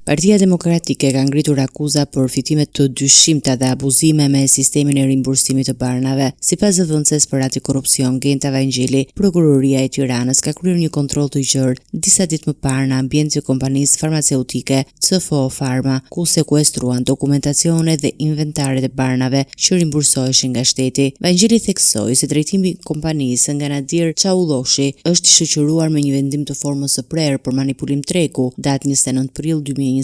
Partia Demokratike ka ngritur akuza për fitime të dyshimta dhe abuzime me sistemin e rimbursimit të barnave. Sipas zëdhënëses për antikorrupsion, Genta Vangjeli, Prokuroria e Tiranës ka kryer një kontroll të gjerë disa ditë më parë në ambientet e kompanisë farmaceutike CFO Pharma, ku sekuestruan dokumentacione dhe inventaret e barnave që rimbursoheshin nga shteti. Vangjeli theksoi se drejtimi i kompanisë nga Nadir Çaulloshi është i shoqëruar me një vendim të formës së prerë për manipulim tregu, datë 29 prill 2025.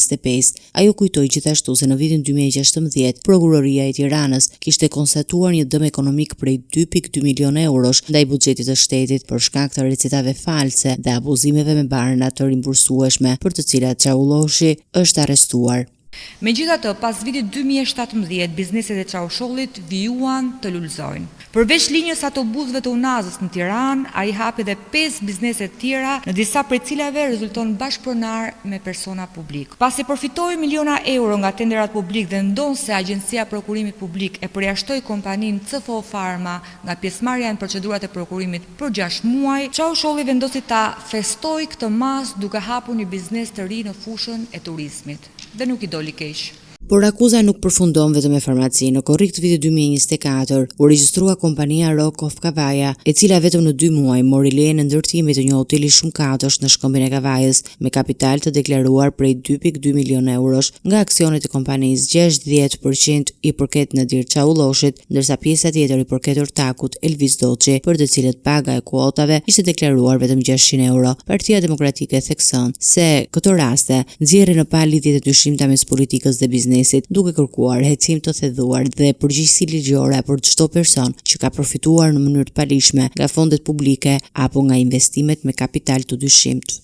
Ajo kujtoi gjithashtu se në vitin 2016, Prokuroria e Tiranës kishte konstatuar një dëm ekonomik prej 2.2 milionë eurosh ndaj buxhetit të shtetit për shkak të recetave false dhe abuzimeve me barna të rimbursueshme, për të cilat Çaulloshi është arrestuar. Megjithatë, pas vitit 2017, bizneset e Çaushollit vijuan të lulëzojnë. Përveç linjës autobusëve të Unazës në Tiranë, ai hapi edhe 5 biznese të tjera, në disa prej cilave rezulton bashkëpronar me persona publik. Pasi përfitoi miliona euro nga tenderat publik dhe ndonëse Agjencia e Prokurimit Publik e përjashtoi kompaninë CFO Pharma nga pjesëmarrja në procedurat e prokurimit për 6 muaj, Çausholli vendosi ta festojë këtë masë duke hapur një biznes të ri në fushën e turizmit. Dhe nuk i doli keq. Por akuza nuk përfundon vetëm me farmacinë. Në korrik të vitit 2024 u regjistrua kompania Rock of Kavaja, e cila vetëm në 2 muaj mori lejen e ndërtimit të një hoteli shumëkatësh në Shkëmbin e Kavajës, me kapital të deklaruar prej 2.2 milion eurosh. Nga aksionet e kompanisë, 60% i përket Nadir Çaulloshit, ndërsa pjesa tjetër i përket ortakut Elvis Doçi, për të cilët paga e kuotave ishte deklaruar vetëm 600 euro. Partia Demokratike thekson se këto raste nxjerrin në pah lidhjet e dyshimta mes politikës dhe biznesit, duke kërkuar hetim të thelluar dhe përgjegjësi ligjore për çdo person që ka përfituar në mënyrë të paligjshme nga fondet publike apo nga investimet me kapital të dyshimtë.